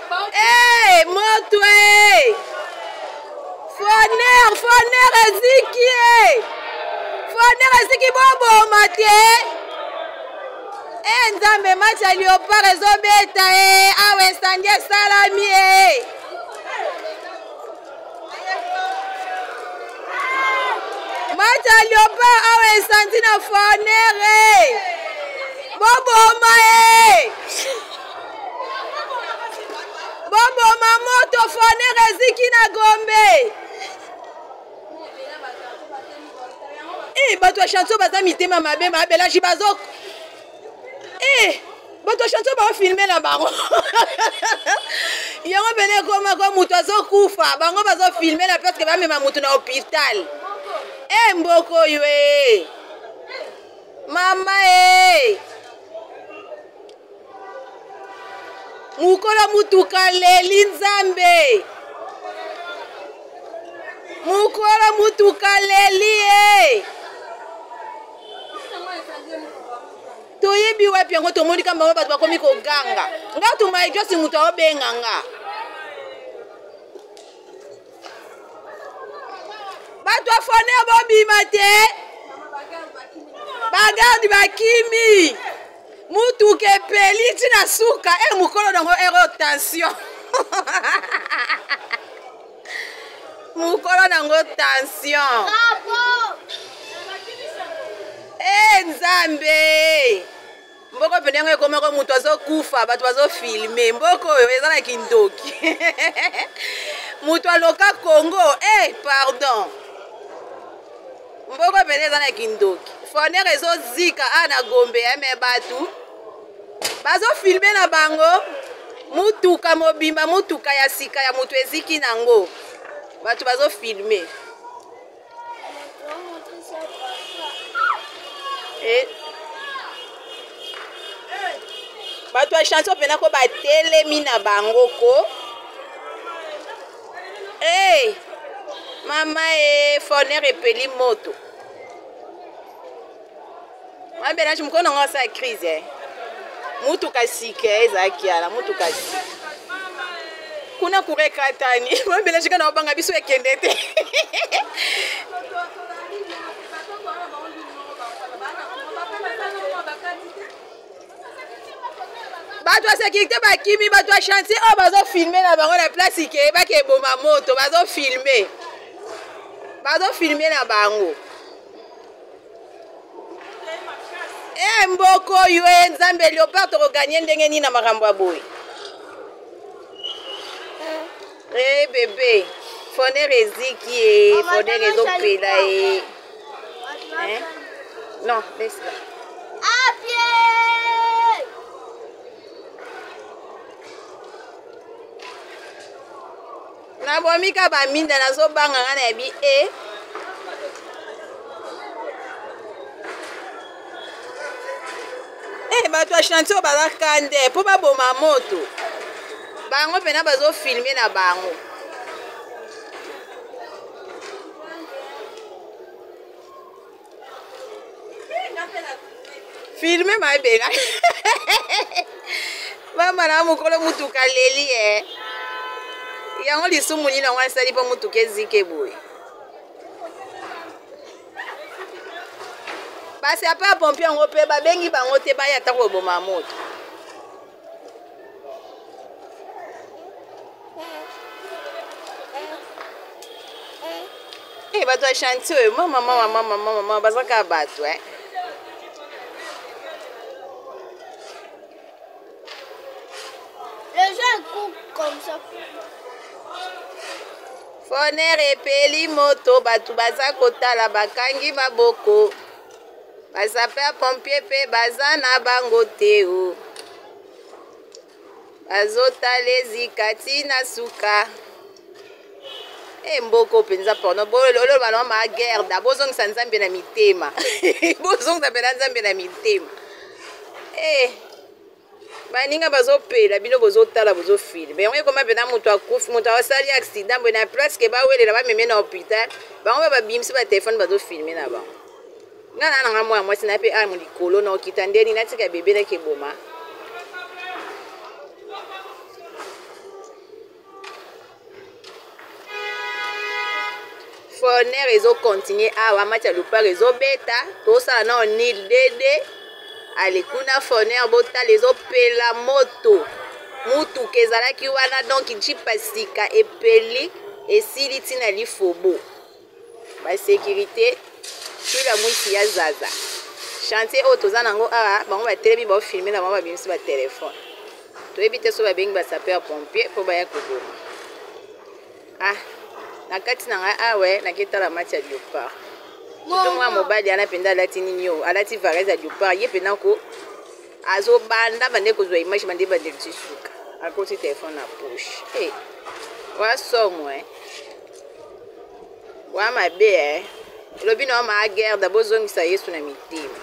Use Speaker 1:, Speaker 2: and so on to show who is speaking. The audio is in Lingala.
Speaker 1: Hey, moto e foner foner eziki e foner eziki boboma te e nzambe match ya leopard ezobeta e awa esandi esalami e match ya leopard awa esandi na foner e boboma e boboma moto foner eziki na gombe e bato ya chanson baza mitema mabe mabelagi bazo e bato ya chanson baofilme na bango yango pene ekoma ko moto azokufa bango bazofilme na place ke bamema moto na hôpital e mboko oyo e mama e mokolo motuka leli nzambe mokolo motuka leli e toyebi wapi yango tomoni kamba bango bato bakomi koganga nga tumaijosi moto aobenga nga bato ya foner bobima te bagarde bakimi mutuka epeli ti na suka e mokolo nango ero tension mokolo nango tension e nzambe mboko pene yango ekomako moto azokufa bato bazofilme mboko oyo eza na kindoki moto aloka congo e eh, pardon mboko pene eza na kindoki foner ezozika a na gombe eh, me bato bazofilme na bango motuka mobimba motuka ya sika ya moto eziki nango bato bazofilme Eh. bato ya chanson mpena ko batelemi na bango ko hey, eh, mama e foner epeli moto mabenage mokolo nango asala crise eh. Mutuka sika ezalaki ala mutuka sika kuna kura ekatani mabelage kana obanga biso ekende te. Bato ya sécurité bakimi, bato ya chantier oyo bazofilme na bango na place ke bakeboma moto, bazofilme bazofilme na bango. E mboko oyo e nzambe leopard tokoganye ndenge nini na makambo ya boye? E bebe foner eziki e foner ezopela e Hein? Non, laisse là. Nabomi ka baminda nazobanga nga nayebi e eh, bato ya chantier oyo baza kande mpo baboma moto bango mpena bazofilme na bango. Filme mabela mama na mokolo motuka leli e eh. Yango lisumu nini yango asali mpo motuka ezike boye? Basi apa pompi yango mpe babengi bango te baya ata koboma moto. Eh, bato ya chantier oyo mama mama mama mama mama baza kaka bato eh.
Speaker 2: Les gens coupent comme ça.
Speaker 1: Foner epeli moto, bato baza kotala bakangi maboko. Basapeur pompier mpe baza na bango te o. Bazotala ezika ti na suka. E mboko mpenza porno oloba na ma guerre da bozongisa nzambe na mitema. Bozongisa mpenza nzambe na mitema. E baninga bazopela bino bozotala bozofilme yango ekoma mpena moto akufi moto asali accident boye na place ke bawelela bameme na hôpital bango ba babimisi batelefone bazofilme na bango. Nga na nanga mwana mwasi na mpe amu likolo na okita ndeni natika bebe nakeboma. Foner ezokontinue awa, match ya Leopard ezobeta, tosala nao nil dede. Ale kuna foner botala ezopela moto, mutuka ezalaki wana, donc jipa sika epeli esili ntina lifobo. Basécurité tula mwisi ya zaza chantier oyo toza nango awa, bango batelemi baofilme na bango, babimisi batelefone, toyebi te so babengi basapeur pompier mpo baya koboma. Ah, na kati na ngai awa naketala match ya Leopard, surtout mwa mobali ana mpenza alati nini oyo, alati varese ya Leopard, ye mpenza ko azobanda bande kozwa image bande bandeli ti suka akoti telefone na poche. Hey, wa somo eh. Wa mabe eh. Elobi na wa maa guerre, bozongisa Yesu na mitema.